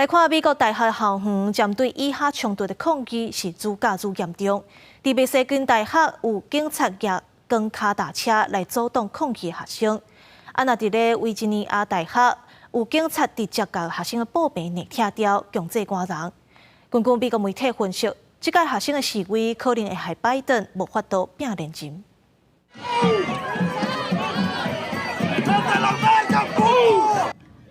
來看美國大學校園針對以哈衝突的抗議是愈加愈嚴重。佇密西根大學有警察舉鋼跤踏車來阻擋抗議學生。啊，若佇咧維吉尼亞大學有警察直接共學生的布棚捏拆掉，強制趕人。根據美國媒體分析，這屆學生的示威可能會害拜登無法度拼連任。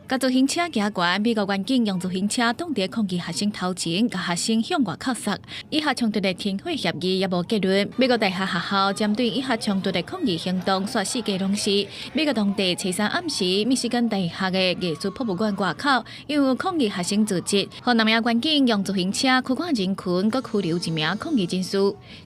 共自行車行懸，美國員警用自行車擋佇抗議學生頭前，共學生向外扣殺。以哈衝突的停火協議猶無結論。美國大學學校針對以哈衝突的抗議行動，煞四界攏是。美國當地初三暗時，密西根大學的藝術博物館外口，因為抗議學生組織，予兩名員警用自行車驅趕人群，閣拘留一名抗議人士。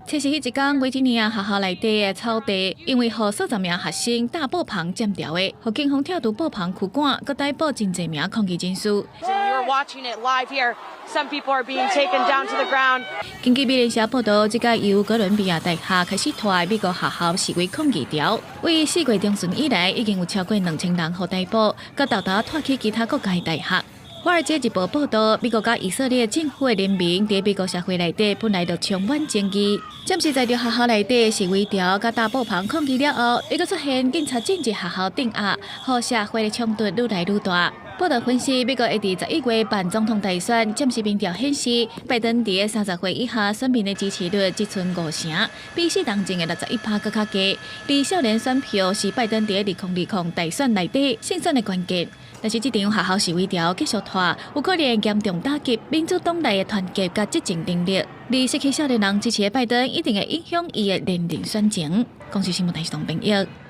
測試彼一工，維吉尼亞學校內底的草地，因為予數十名學生搭布棚佔掉的，予警方拆除布棚驅趕，閣逮捕真濟名抗議人士。 You're watching it live here. Some people are being taken down to the ground. 根據美聯社報道，這個由哥倫比亞大學開始拖美國學校示威抗議潮，為4月中旬以來，已經有超過2000人予逮捕，閣沓沓拖去其他國家的大學。華爾街日報報道，美國佮以色列政府的聯盟佇美國社會內底本來就充滿爭議，暫時在著學校內底示威潮佮搭布棚抗議了後，猶閣出現警察進入學校鎮壓，予社會的衝突愈來愈大。報道分析，美國會佇11月辦總統大選，暫時民調顯示，拜登佇30歲以下選民的支持率只賰5成，比4冬前的61趴閣較低。而少年選票是拜登佇2020大選內底勝選的關鍵。但是這場學校示威潮繼續拖，有可能嚴重打擊民主黨內的團結佮執政能力。而失去少年人支持的拜登，一定會影響伊的連任選情。公視新聞台視編譯。